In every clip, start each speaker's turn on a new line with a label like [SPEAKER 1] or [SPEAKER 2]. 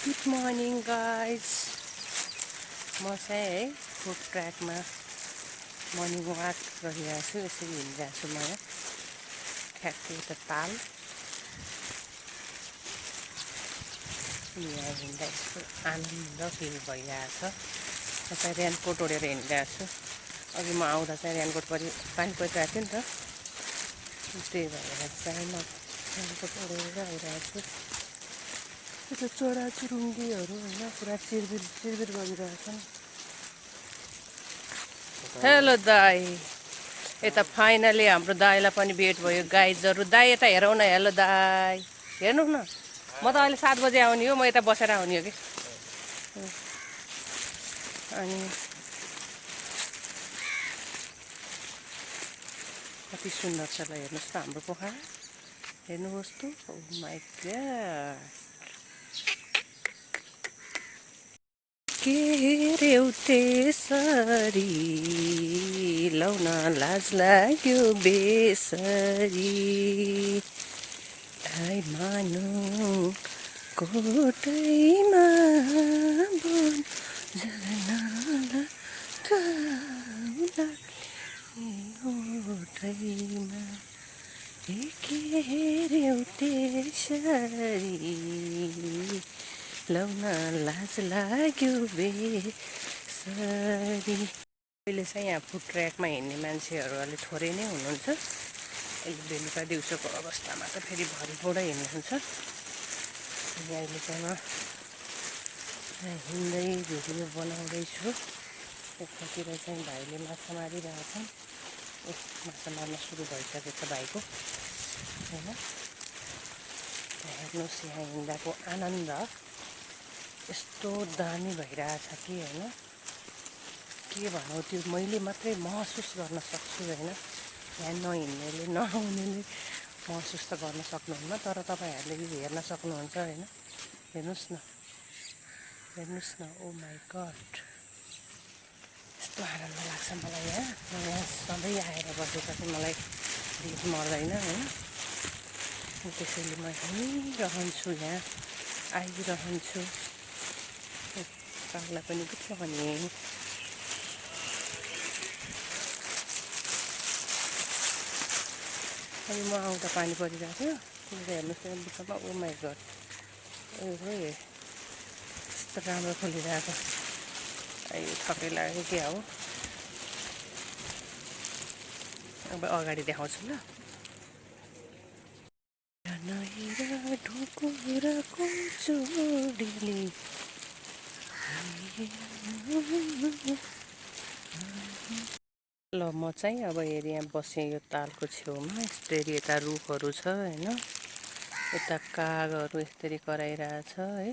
[SPEAKER 1] Good morning guys. म चाहिँ है फुड ट्र्याकमा मर्निङ वाक गरिरहेको छु। यसरी हिँडिरहेको छु म यहाँ ठ्याक्कै त ताल यहाँ हिँड्दा यस्तो आनन्द फिल भइरहेछ। म चाहिँ रेनकोट ओढेर हिँडिरहेको छु। अघि म आउँदा चाहिँ रेनकोट पानी परिरहेको थियो नि त, त्यही भएर चाहिँ म रेनकोट ओढेर आइरहेको छु। त्यो चराचुरुङ्गीहरू होइन पुरा चिरबिर गरिरहेछन्। हेलो दाई, यता फाइनली हाम्रो दाईलाई पनि भेट भयो। गाइजहरू दाई यता हेरौँ न। हेलो दाई, हेर्नु न, म त अहिले 7 बजे आउने हो, म यता बसेर आउने हो कि। अनि कति सुन्दर छ ल, हेर्नुहोस् त हाम्रो पोखरा, हेर्नुहोस् त। ओ माई गॉड, के हेऱ्यौ त्यसरी, लाउन लाज लाग्यो बेसरी, आई मानु कोटैमा बन जनाला ओठैमा, के हेऱ्यौ त्यसरी, लाउन लाज लाग्यो बेसरी। अहिले चाहिँ यहाँ फुड ट्र्याकमा हिँड्ने मान्छेहरू अलिक थोरै नै हुनुहुन्छ। अहिले बेलुका दिउँसोको अवस्थामा त फेरि भरिपूर्ण हिँड्नुहुन्छ। अनि अहिले चाहिँ म हिँड्दै भिडियो बनाउँदैछु। यतातिर चाहिँ भाइले माछा मारिरहेछन्। माछा मार्न सुरु भइसकेको छ भाइको, होइन। हेर्नुहोस् यहाँ हिँड्दाको आनन्द यस्तो दामी भइरहेछ कि, होइन, के भनौँ, त्यो मैले मात्रै महसुस गर्न सक्छु, होइन। यहाँ नहिँड्नेले नआउनेले महसुस त गर्न सक्नुहुन्न, तर तपाईँहरूले यो हेर्न सक्नुहुन्छ, होइन। हेर्नुहोस् न, हेर्नुहोस् न, ओ माई गड, यस्तो आनन्द लाग्छ मलाई यहाँ। म यहाँ सधैँ आएर बसेपछि मलाई रिस मर्दैन, होइन। त्यसैले म हिँडिरहन्छु, यहाँ आइरहन्छु। कागलाई पनि गुड मर्निङ। अनि म आउँदा पानी परिरहेको थियो, हेर्नुहोस् न बिचमा, ओ माई गड, यस्तो राम्रो खोलिरहेको। यो थकै लाग्यो क्या हो। अब अगाडि देखाउँछु ल। ढुकुरको जोडीले ल, म चाहिँ अब हेरेँ यहाँ बसेँ यो तालको छेउमा। यस्तरी यता रुखहरू छ, होइन। यता कागहरू यस्तरी कराइरहेछ है।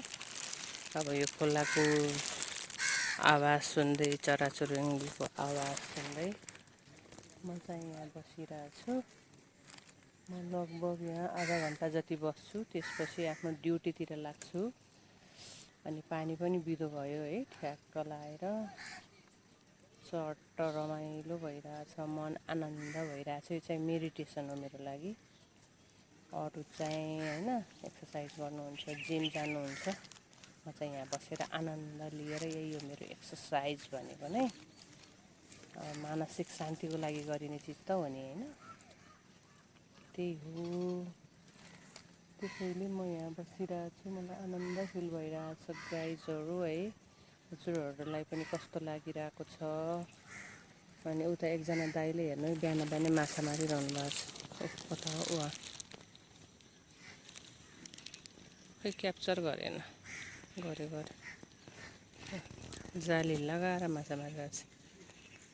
[SPEAKER 1] अब यो खोलाको आवाज सुन्दै, चराचुरुङ्गीको आवाज सुन्दै म चाहिँ यहाँ बसिरहेछु। म लगभग यहाँ आधा घन्टा जति बस्छु, त्यसपछि आफ्नो ड्युटीतिर लाग्छु। अनि पानी पनि बिदो भयो है, ठ्याक्क लाएर चट्ट रमाइलो भइरहेछ, मन आनन्द भइरहेछ। यो चाहिँ मेडिटेसन हो मेरो लागि। अरू चाहिँ होइन एक्सर्साइज गर्नुहुन्छ, जिम जानुहुन्छ, म चाहिँ यहाँ बसेर आनन्द लिएर, यही हो मेरो एक्सर्साइज भनेको नै। मानसिक शान्तिको लागि गरिने चिज त हो नि, होइन। त्यही हो, त्यसैले म यहाँ बसिरहेको छु। मलाई आनन्द फिल भइरहेछ गाइजहरू, है। हजुरहरूलाई पनि कस्तो लागिरहेको छ। अनि उता एकजना दाइले हेर्नु, बिहान बिहानै माछा मारिरहनु भएको छ। कता हो उहाँ, खै क्याप्चर गरेन, गरे जाली लगाएर माछा मारिरहेको छ।